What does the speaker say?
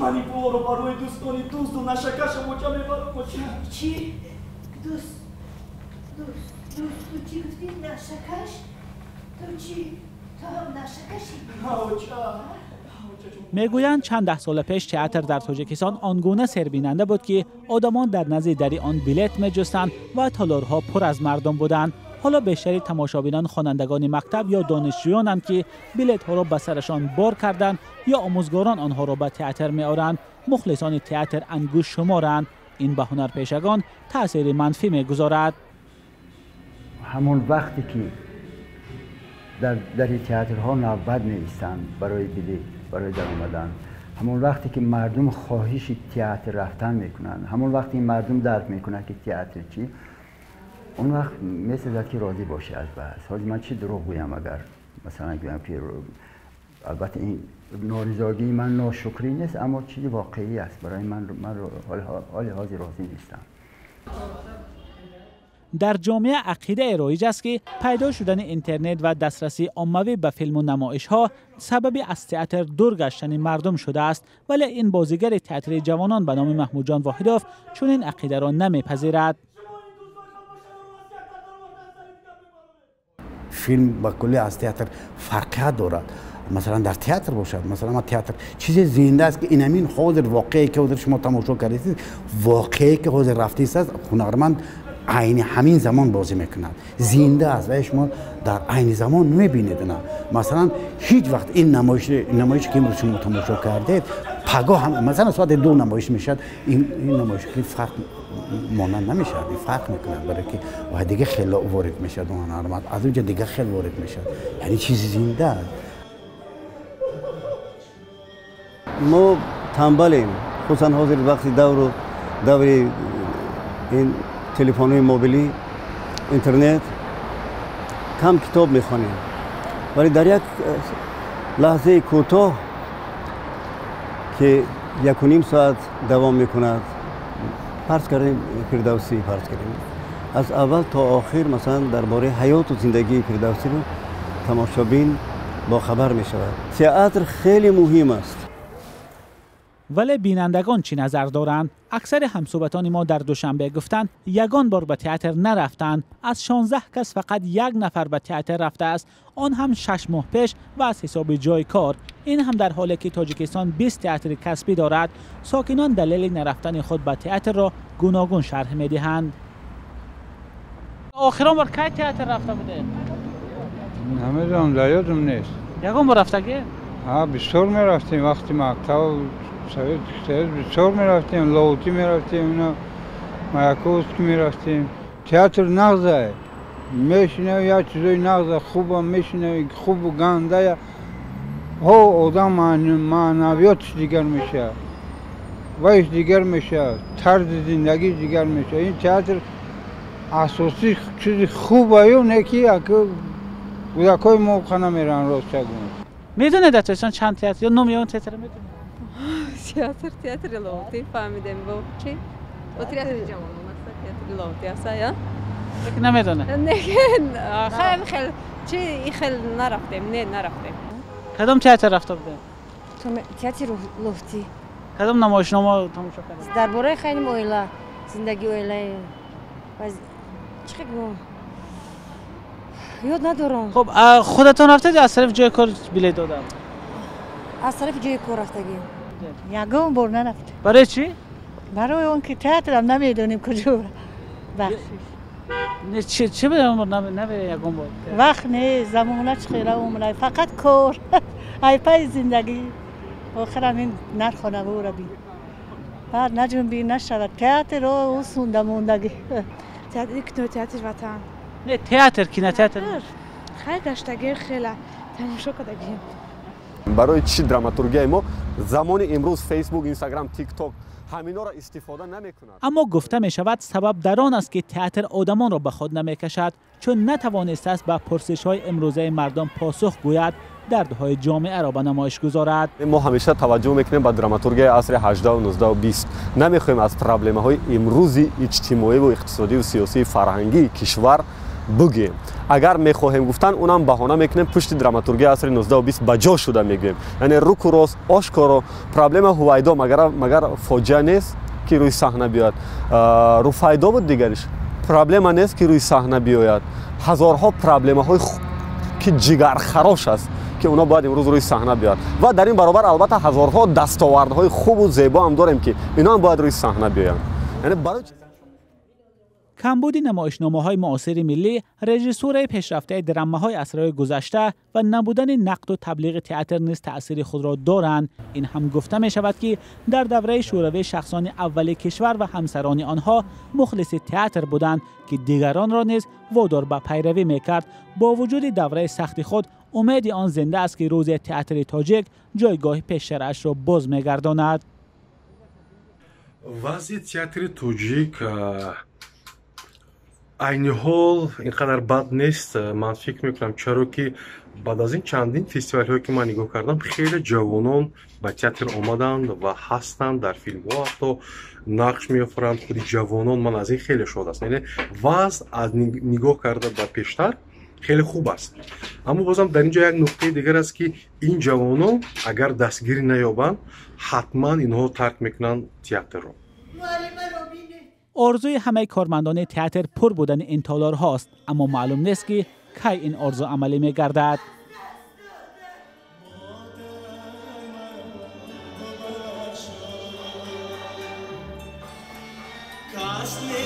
Ман ин пулро барои дӯстони дӯсту нашакашам оча мебарам, оча. Чӣ? Дӯст, дӯст, дӯст, ту чӣ гуфтӣ? Нашакаш? Ту чӣ? Ту ҳам нашакашӣ? Ҳа, оча. Мегӯянд, чанд даҳ сола пеш театр дар Тоҷикистон он гуна сербинанда буд, ки одамон дар назди дари он билет меҷустанд ва толорҳо пур аз мардум буданд. Ҳоло бештари тамошобинон хонандагони мактаб ё донишҷӯёнанд, ки билетҳоро ба сарашон бор карданд ё омӯзгорон онҳоро ба театр меоранд. Мухлисони театр ангушт шуморанд. Ин ба ҳунарпешагон таъсири манфӣ мегузорад. Ҳамон вақте ки дар дари театрҳо навбат меистанд барои билет, барои даромадан, ҳамон вақте ки мардум хоҳиши театр рафтан мекунанд, ҳамон вақте мардум дарк мекунанд, ки театр чӣ, он вақт месазад, ки розӣ бошӣ аз баҳс. Ҳозир ман чӣ дурӯғ гӯям, агар масалан гӯям, ки албатта ин норизогии ман ношукрӣ нест, аммо чизи воқеӣ аст барои ман. Ман ҳоли ҳозир розӣ нестам. Дар ҷомеа ақидае роиҷ аст, ки пайдо шудани интернет ва дастрасии оммавӣ ба филму намоишҳо сабаби аз театр дур гаштани мардум шудааст. Вале ин бозигари театри ҷавонон ба номи Маҳмудҷон Воҳидов чунин ақидаро намепазирад. Филм ба куллӣ аз театр фарқият дорад. Масалан, дар театр бошад, масалан, ма театр чизе зинда аст, ки инамин ҳозир воқеае, ки ҳозир шумо тамошо кардед, воқеае, ки ҳозир рафтист аст, ҳунарманд айни ҳамин замон бозӣ мекунад, зинда аст ва шумо дар айни замон мебинед. На, масалан, ҳеҷ вақт ин намоише, ки имрӯз шумо тамошо кардед, пагоҳ ҳам, масалан, соати 2 намоиш мешавад, ин намоиш фарқ монанд намешавад, фарқ мекунад, барое ки ва дига хеле ворид мешавад ҳунарманд, аз онҷа дига хел ворид мешавад, яъне чизи зинда аст. Мо танбалем, хусусан ҳозир вақти давру даври ин телефонҳои мобилӣ, интернет, кам китоб мехонем, вале дар як лаҳзаи кӯтоҳ, ки 1.5 соат давом мекунад, фарз кардем Фирдавсӣ, фарз кардем аз аввал то охир, масалан, дар бораи ҳаёту зиндагии Фирдавсиро тамошобин бохабар мешавад. Театр хеле муҳим аст. Вале бинандагон чӣ назар доранд? Аксари ҳамсӯҳбатони мо дар Душанбе гуфтанд, ягон бор ба театр нарафтанд. Аз 16 кас фақат як нафар ба театр рафтааст, он ҳам 6 моҳ пеш ва аз ҳисоби ҷои кор. Ин ҳам дар ҳоле ки Тоҷикистон 20 театри касбӣ дорад. Сокинон далели нарафтани худ ба театрро гуногун шарҳ медиҳанд. Охирон бор кай театр рафта будед? Намедонам, дар ёдам нест. Ягон бор рафтагӣ? Ҳа, бисёр мерафтем вақти мактаб, Совет Союз, бисёр мерафтем, Лоҳутӣ мерафтем, ина Маяковский мерафтем. Театр нағзае, мешинавӣ як чизои нағза хубам мешинавӣ, хубу гандая ҳо, одам маънавиётш дигар мешавад, вайш дигар мешавад, тарзи зиндагиш дигар мешавад. Ин театр асосӣ чизи хубаю не, ки кӯдакҳои мо хана мераванд, рост чагун. Медонед, дар Тоҷикистон чанд театр ё номи он театрро медонед? Театр, театри Лоҳутӣ фаҳмидем. Бо чӣ? Бо театри ҷавонон аст, театри Лоҳутӣ аст, я? Лекин намедонед? Не, хел хел чи хел нарафтем, не, нарафтем. Кадом театр рафта будед? Театри Лоҳутӣ. Кадом намоишнома тамошо кардед? Дар бораи хайним оила, зиндагии оилаи. Чӣ гӯям? Ёд надорам. Хуб, худатон рафтед ё аз тарафи ҷои кор билет додам? Аз тарафи ҷои кор рафтагим. Ягон бор нарафтем. Барои чӣ? Барои он ки театрам намедонем куҷо. Бахшиш. Не, чӣ намере ягон бор? Вақт не, замона чӣ хела умра, фақат кор. Ай пай зиндагӣ. Охирам ин нархонавора бин. Баъд наҷунбӣ нашавад. Театр ӯ сунда мондагӣ. Театр, кинотеатр Ватан. Не, театр, кинотеатр. Хай гаштагӣ, хела тамошо кардагим. Барои чӣ драматургияи мо замони имрӯз Фейсбук, Инстаграм, Тикток ҳаминҳоро истифода намекунад? Аммо гуфта мешавад, сабаб дар он аст, ки театр одамонро ба худ намекашад, чун натавонистааст ба пурсишҳои имрӯзаи мардум посух гӯяд, дардҳои ҷомеаро ба намоиш гузорад. Мо ҳамеша таваҷҷӯҳ мекунем ба драматургияи асри 18, 19, 20. Намехоҳем аз проблемаҳои имрӯзи иҷтимоиву иқтисодиву сиёсии фарҳангии кишвар Бугӯем, агар мехоҳем гуфтан, унам баҳона мекунем, пушти драматургияи асри 19 20 ба ҷо шуда мегӯем. Яъне руку рост, ошкоро проблема Ҳувайдо магар фоҷиа нест, ки рӯи саҳна биёяд? Руфайдо буд, дигариш проблема нест, ки рӯи саҳна биёяд? Ҳазорҳо проблемаҳои ки ҷигархарош аст, ки онҳо бояд имрӯз рӯи саҳна биёяд. Ва дар ин баробар, албатта, ҳазорҳо дастовардҳои хубу зебо ҳам дорем, ки ино ҳам бояд рӯи саҳна биёянд. Яъне барои Камбуди намоишномаҳои муосири миллӣ, режиссураи пешрафтаи драмаҳои асрҳои гузашта ва набудани нақду таблиғи театр низ таъсири худро доранд. Ин ҳам гуфта мешавад, ки дар давраи шӯравӣ шахсони аввали кишвар ва ҳамсарони онҳо мухлиси театр буданд, ки дигаронро низ водор ба пайравӣ мекард. Бо вуҷуди давраи сахти худ, умеди он зинда аст, ки рӯзе театри тоҷик ҷойгоҳи пештараашро боз мегардонад. Вазъи театри тоҷик айни ҳол ин қадар бад нест, ман фикр мекунам, чаро ки баъд аз ин чандин фестивалҳое, ки ман нигоҳ кардам, хеле ҷавонон ба театр омаданд ва ҳастанд, дар филмҳо ҳатто нақш меофаранд худи ҷавонон. Ман аз ин хеле шод ҳастам. Яъне вазъ аз нигоҳ карда ба пештар хеле хуб аст. Аммо бозам дар ин ҷо як нуқтаи дигар аст, ки ин ҷавонон агар дастгирӣ наёбанд, ҳатман инҳо тарк мекунанд театрро. Орзуи ҳамаи кормандони театр пур будани ин толорҳост, аммо маълум нест, ки кай ин орзу амалӣ мегардад. Кас.